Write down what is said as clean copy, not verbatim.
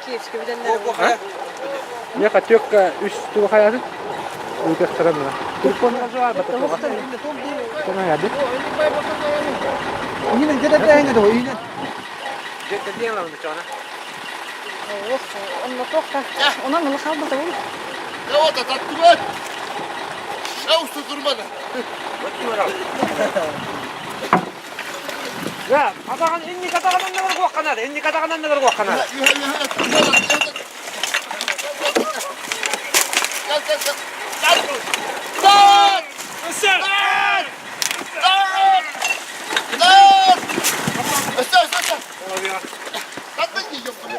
Киевский бүтэннэр. Миэхэ түөккэ үс тугу хайаатын? Ыытыахтара мына. Телефон бата туга. Иһинэн дьэдэттээҥҥэ дуо иһинэн. Дьэдэттиэн лабын чоҕына. Ох, онно туохха. Онон ыла хаалбата ол. Давай, tattırma. Ya usta durmadı. Я, атаҕын инник атаҕын анныгар куохханар, инник атаҕын анныгар куохханар. Gel gel gel. Gel. Lan! Lan! Lan! Lan! Öster öster öster. Lan ben yiyeceğim bunu.